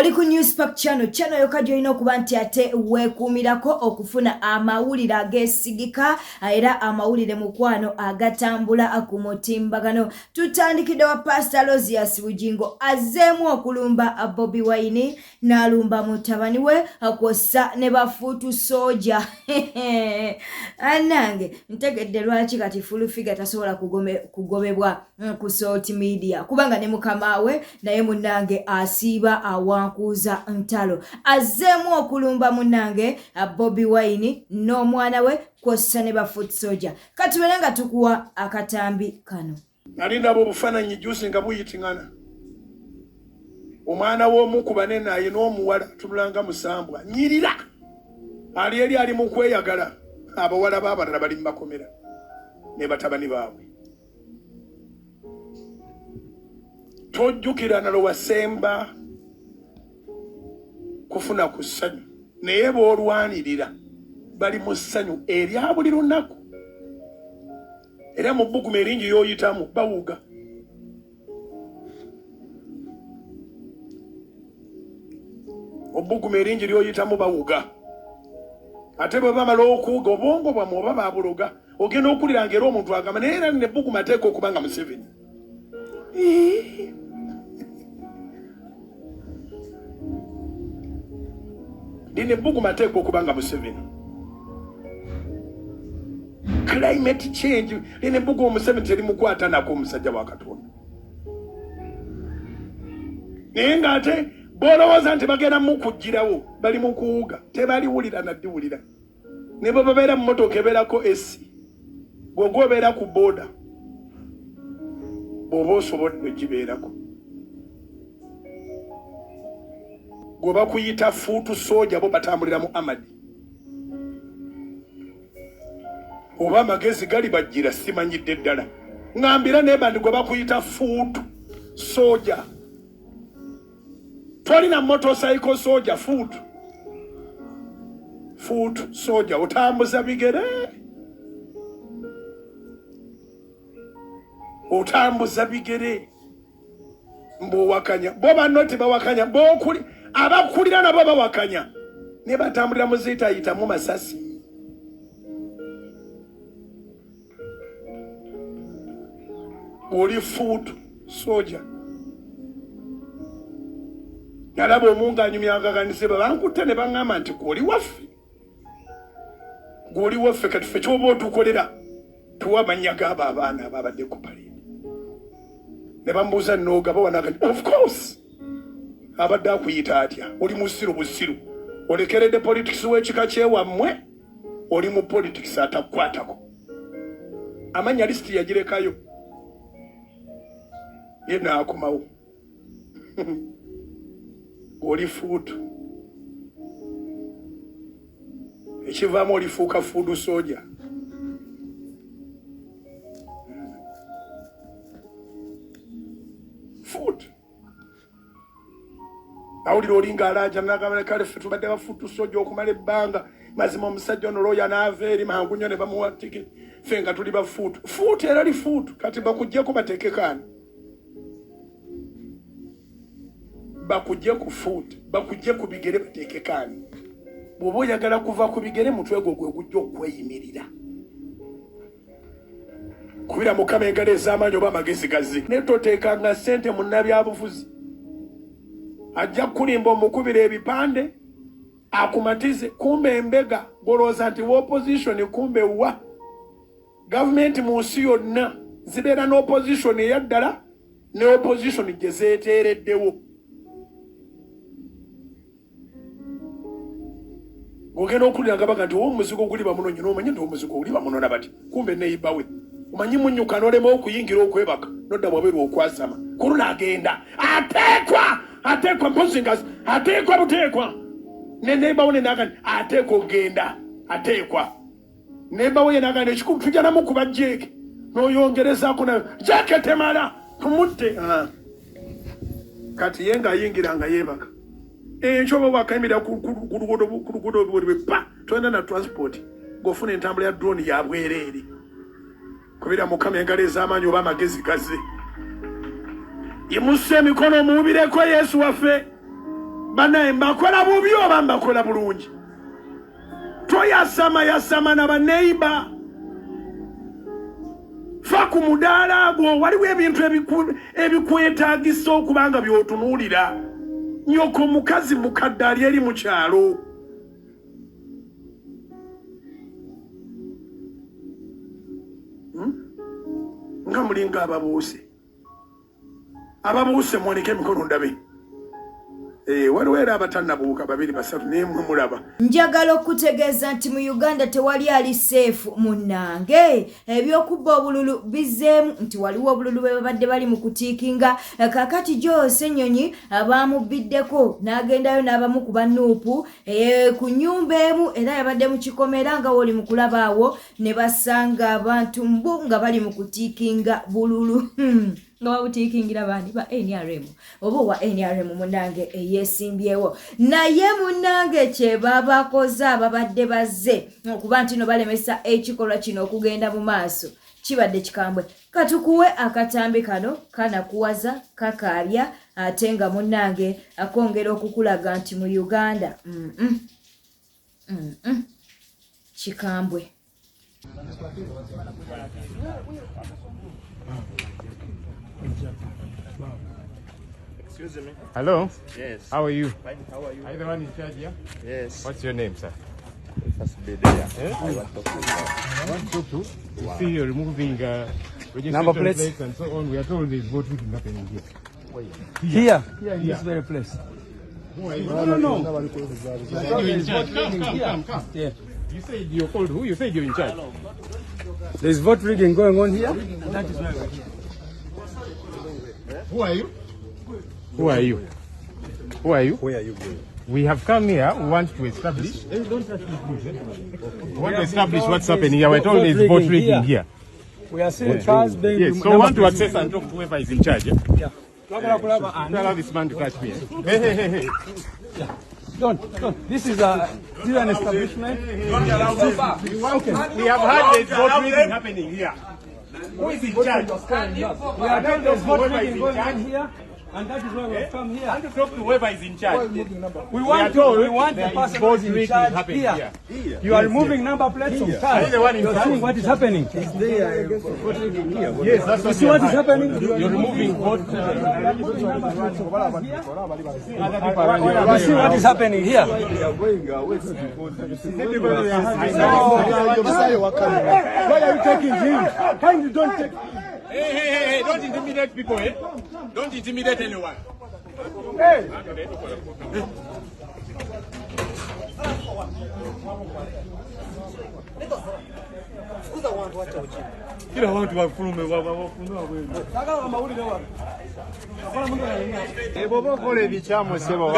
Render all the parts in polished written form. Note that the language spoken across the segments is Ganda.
Oli ku Newspark Channel, channel yokka gy'olina okuba nti ate weekuumirako okufuna amawulire ageesigika era amawulire mukwano agatambula ku mutimbagano. Tutandikidde wa Pastor Aloysius Bugingo azzeemu okulumba Bobi Wine n'alumba mutabani we kwossa ne bafuutu sooja. Anange ntegedde lwaki kati Full Figure tasobola kugobebwa ku Salt Media, kubanga ne mukama we naye munnange asiiba awankuuza ntalo. Azzeemu okulumba munnange Bobi Wine n'omwana we kwossa ne bafuutu sooja. Katubeere nga tukuwa akatambi kano. Nali ndaba obufaananyi juzi nga buyitingana, omwana w'omu ku banene ayina omuwala atunula nga musambwa nyirira, ali eri ali mu kweyagala, abawala b'abalala bali mu makomera ne batabani baabwe. Tojjukira na lwe wasemba kufuna ku ssanyu, naye b'olwanirira bali mu ssanyu erya buli lunaku, era mu bbuguma eringi y'oyitamu bawuga. Obbuguma eringi ly'oyitamu bawuga, ate bwe bamala okuwuga obwongo bwammwe oba babuloga, ogenda okuwulira nga era omuntu agamba naye era nebbuguma ateeka okuba nga Museveni. Lino ebbuguma ateekwa okuba nga Museveni. Climate change, lino ebbuguma Museveni terimukwata nako, omusajja wa Katonda. Naye ng'ate b'olowooza nti bagenda mukugirawo bali mu kuwuga, tebaliwulira naddiwulira. Ne bwe babeera mu mmotoka ebeerako AC, gwe gwobeera ku booda bw'oba osobodde ogibeerako, gwe bakuyita fuutu sooja, bo batambulira mu amadi oba amagezi gali bajjira simanyidde ddala ŋambira neba ndi gwe bakuyita fuutu sooja. Tolina motorcycle soja, foot foot soja, otambuza bigere, otambuza bigere mbuwakanya bo banno tebawakanya, bokuli abakulira nabo bawakanya, ne batambulira mu ziyitayitamu masasi. Oli foot soja. Nalaba omunga anyumyagaganise bankutte ne baŋŋamba nti gwoli waffe, gwoli waffe, kati ffe kyoba otukolera tuwa amannya g'abo abaana ababadde ku parade. Ne bamubuuza noogaba wanaga, of course abadde akuyita atya? Oli musiru busiru, olekeredde politics w'ekika kyewammwe, oli mu politics atakukwatako. Amannya lisiti yagirekayo ye n'akomawo. Oli fuutu, ekivaamu olifuuka fuudu soja. Food. Awulira oli ng'alaaja n'agamba kale ffe tubadde bafuutu soja okumala ebbanga, mazima omusajja ono looya n'ava eri mangu nnyo ne bamuwa tiketi, ffe nga tuli bafuutu fuutu era li fuutu. Kati bakuggyeko bateekeko ani? Bakugye ku fuutu, bakugye ku bigere bateekeko ani? Bw'oba oyagala kuva ku bigere, mutwe gwo gwe gujja okweyimirira. Kubira Mukama engalo ez'amaanyi oba amagezi gazi. Naye toteekanga ssente mu nnabyabufuzi, ajja kukulimba omukubira ebipande akumatize, kumbe embega gw'olowooza nti wa opposition, kumbe wa gavumenti. Mu nsi yonna zibeera n'opposition eya ddala ne opposition gye zeeteereddewo. Ng'ogenda okuwulira nga baga nti owa omuzigo guli bamunonye, n'omanya nti omuzigo guli bamunona bati, kumbe neyiba we omanyi munyuka n'olema okuyingira okwebaka n'odda bwabweru okwasama ku luno agenda ateekwa ateekwa mpozi nga ateekwa buteekwa ne neyibawo ne naga nti ateekwa okugenda ateekwa nembawo ye naga nti ekikulu tujja namukuba jeeke n'oyongerezaako nayo jeeke temala tumutte. Kati ye ng'ayingira nga yeebaka enkyo oba wakayimirira ku luguudo bwe pa tolina na transport ng'ofuna entambula ya drone ya bwereere. Kubira Mukama engalo ez'amaanyi oba amagezi gaze. Yimusa emikono omuwubireko Yesu waffe. Banaye mbakola bubi oba mbakola bulungi? Toyasama yasama na baneiba. Fa ku mudaala gwo, waliwo ebintu ebikwetaagisa okuba nga by'otunuulira. Nyoko mukazi mukadde ali eri mu kyalo. Nga mulinga ababuuse. Ababuuse muwanike emikono ndabe. Waliwo era abatannabuuka babiri basatu naye mwe mulaba. Njagala okutegeeza nti mu Uganda tewali ali seefu munnange. Eby'okubba obululu bizzeemu nti waliwo obululu bwe babadde bali mu kutiikinga. Kaakati Joe Ssenyonyi baamubbiddeko n'agendayo n'abamu ku ba Nuupu ku nnyumba emu era yabadde mu kikomera nga w'oli mu kulaba awo ne basanga abantu mbu nga bali mu kutiikinga bululu. Nga babutiikingira baani ba NRM oba owa NRM munnange eyeesimbyewo. Naye munnange kye babakoze ababadde bazze okuba nti no balemesa ekikolwa kino okugenda mu maaso kibadde kikambwe. Katukuwe akatambi kano kanakuwaza kakaabya ate nga munnange akongera okukulaga nti mu Uganda kikambwe. Excuse me. Hello. Yes. How are you? Fine. How are you? Are you the one in charge here? Yes. What's your name, sir? First be there. I want to talk to you. I want to talk to. You see, you're removing registration Number plates. plates and so on. We are told there's vote rigging happening here. Here, here in this very place. Who are you? No, no, no. You said you're in charge. Come, come, come, come. Yeah. You said you're called who? You said you're in charge. There's vote rigging going on here. That is why we're here. Who are you? Who are you? Who are you? Where are you going? We have come here. We want to establish. Hey, don't touch this bush, eh? We want to establish what's happening here. We're told there's vote rigging here. We are seeing cars being. Yes. So we want to access and talk to whoever is in charge. Eh? Yeah. Don't allow this man to touch me. Eh? Hey, hey, hey, hey. Don't, don't. This is an establishment. Okay. We have had this vote rigging happening here. Who is in charge? We are told there's vote rigging going on here, and that is why we have come here. I want to talk to whoever is in charge. We want to, we want the There is person who vote is in rigging charge happening here. here. You are removing number plates of cars. Are you the one in You are charge? seeing what is happening. Yes, that's You what see what is happening? You're removing vote. You see what is happening here? Why are you taking him? Kindly don't take. Hey, hey, hey, hey, don't intimidate people, eh? Don't intimidate anyone. Hey. Kila watu wafulume Bw'oba okola ebikyamu ssebo.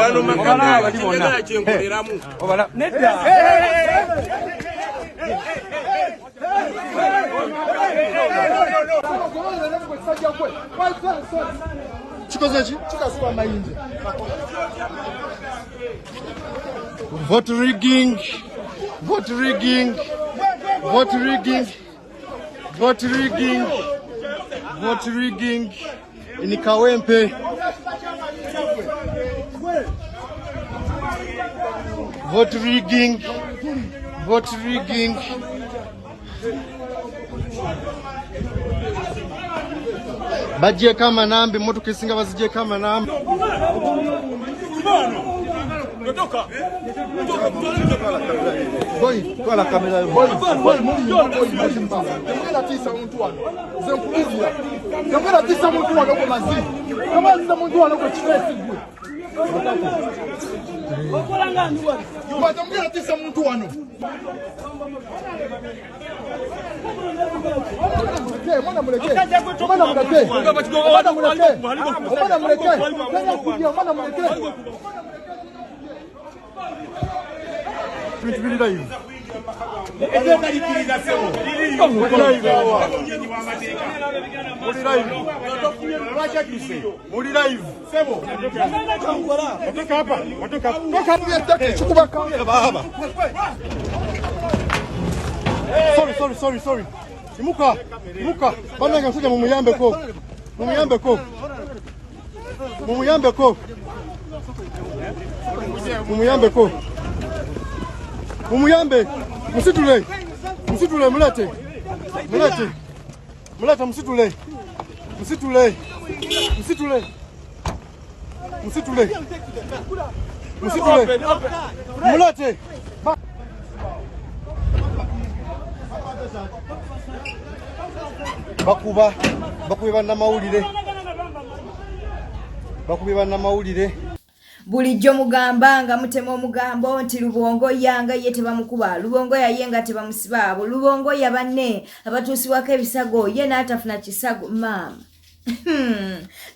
Kikoze ki? Kikasuba amayinja. Vote rigging, vote rigging, vote rigging, vote rigging, vote rigging in Kawempe. Vote rigging, vote rigging. Bagyeko amanambi, emmotoka esinga bazigyeko amanambi. Twala kamera yo. Temugenda muntu wano. Nze nkubuulira. Temugenda tiisa muntu wano gwe mazi. Temugenda tiisa muntu wano gwe kifeesi gwe. Temugenda tiisa muntu wano. Omwana muleke. Omwana muleke. Omwana muleke. Omwana muleke. Omwana muleke. Bintu biri live. Muli live. Muli live. Watoka hapa, watoka. Toka. Kikuba kamera baba. Sorry, sorry, sorry, sorry. Imuka, imuka. Bannange musajja mumuyambeko. Mumuyambeko. Mumuyambeko. Mumuyambeko. Mumuyambe. Musitule. Musitule mulete. Mulete. Mulete musitule. Musitule. Musitule. Musitule. Musitule. Mulete. Bakuba bakubye bannamawulire. Bakubye bannamawulire. Bulijjo mugamba nga mutema omugambo nti Lubongoya nga ye tebamukuba, Lubongoya ye nga tebamusiba, abo Lubongoya banne abatuusibwako ebisago ye n'atafuna kisago. Maama,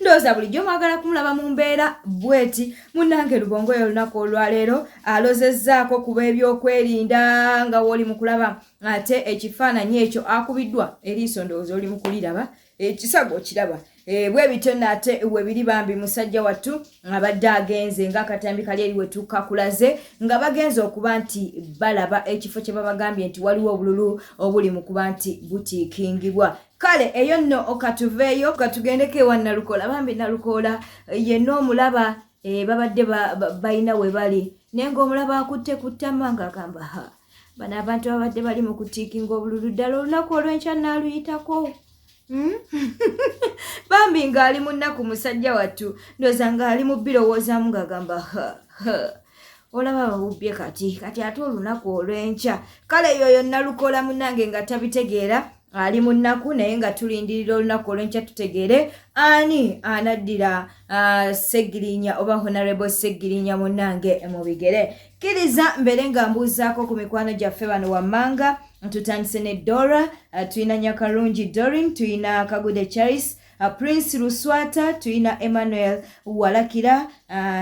ndowooza bulijjo mwagala kumulaba mu mbeera bweti. Munnange Lubongoya olunaku olwaleero alozezzaako ku b'ebyokwerinda nga w'oli mu kulaba ate ekifaananyi ekyo akubiddwa eriiso, ndowooza oli mu kuliraba ekisago okiraba. Bwe bityo nate we biri bambi musajja wattu abadde agenze ng'akatambi kali eri we tukakulaze nga bagenze okuba nti balaba ekifo kye babagambye nti waliwo obululu obuli mu kuba nti butiikingibwa. Kale eyo nno okatuveeyo katugendeko ewa Nalukoola. Bambi Nalukoola yenna omulaba babadde balina we bali naye ng'omulaba akutte ku ttama ng'agamba ha bano abantu babadde bali mu kutiikinga obululu ddala olunaku olw'enkya naaluyitako. Bambi ng'ali mu nnaku musajja wattu, ndowooza ng'ali mu birowoozaamu ng'agamba ha ha olaba babubbye kati kati ate olunaku olw'enkya. Kale yoyo Nalukoola munnange nga tabitegeera ali mu nnaku, naye nga tulindirira olunaku olw'enkya tutegeere ani anaddira Segirinya oba Honorable Segirinya munnange mu bigere. Kkiriza mbeere nga mbuuzaako ku mikwano gyaffe bano wammanga. Tutandise ne Dora, tulina Nyakarungi Dorin, tulina Kagude Charis, Prince Luswata, tulina Emmanuel Walakira,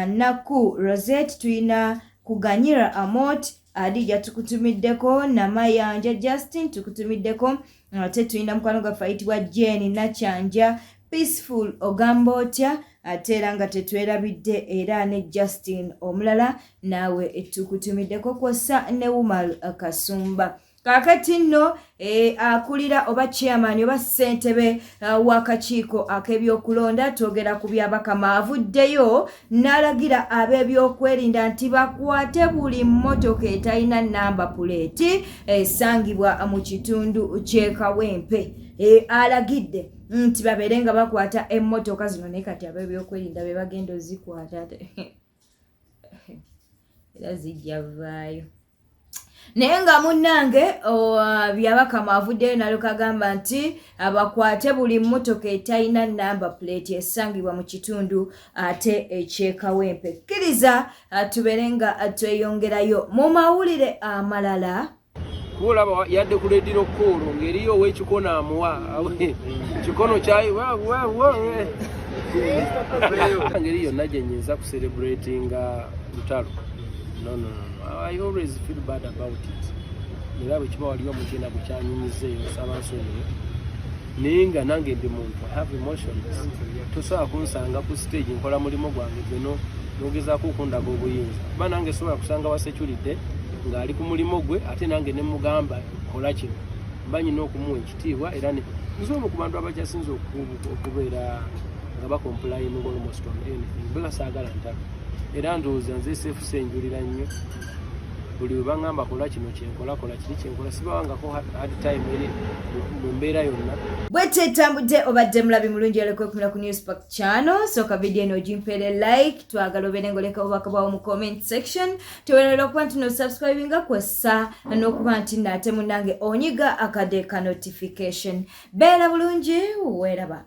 Naku Rosette, tulina Kuganyira Amot, Adija tukutumiddeko, Namayanja Justin tukutumiddeko, ate tulina mukwano gwaffe ayitibwa Jane Nakyanja, Peaceful ogamba otya, ate era nga tetwerabidde era ne Justin omulala naawe tukutumiddeko kwossa ne Umal Kasumba. Kaakati nno akulira oba chairman oba ssentebe w'akakiiko ak'ebyokulonda, twogera ku Byabakama, avuddeyo n'alagira ab'ebyokwerinda nti bakwate buli mmotoka etalina namba puleeti esangibwa mu kitundu ky'e Kawempe. Alagidde nti babeere nga bakwata emmotoka zino, naye kati ab'ebyokwerinda be bagenda ozikwata era zijja vaayo. Naye nga munnange Byabakama avuddeyo nalukagamba nti abakwate buli mmotoka etalina namba plate esangibwa mu kitundu ate eky'e Kawempe. Kkiriza tubeere nga tweyongerayo mu mawulire amalala. Kuolaba yadde ku lediro koolo ng'eriyo ow'ekikono amuwa kikono kyayi ngeri yonna gye nyinza kucelebratinga lutalo. No, no, no. I always feel bad about it, era bwe kiba waliwo omukyenda gukyanyumiza eyo nsaba nsonyiwe, naye nga nange ndi muntu, I have emotions. Tosobola kunsanga ku stage nkola mulimu gwange gwe nogezaako okundaga obuyinza, kuba nange sobola kusanga wa security ng'ali ku mulimu gwe ate nange ne mugamba kola kino, mba nyina okumuwa ekitiibwa. Era nze omu ku bantu abakyasinze okubeera nga bacomplying almost on anything bula saagala ntalo, era ndowooza nze sefusa enjulira nnyo. Buli we baŋŋamba kola kino kyenkola, kola kiri kyenkola, sibawangako hard time eri mu mbeera yonna. Bwetyo etambudde. Obadde mulabi mulungi olekwekumira ku Newspark channel. Sooka vidiyo eno ogimpeere like, twagala obeere ng'oleka obubaka bwawo mu comment section. Tewerera okuba nti nosubscribinga kwessa n'okuba nti naate munnange onyiga akade ka notification. Beera bulungi, weeraba.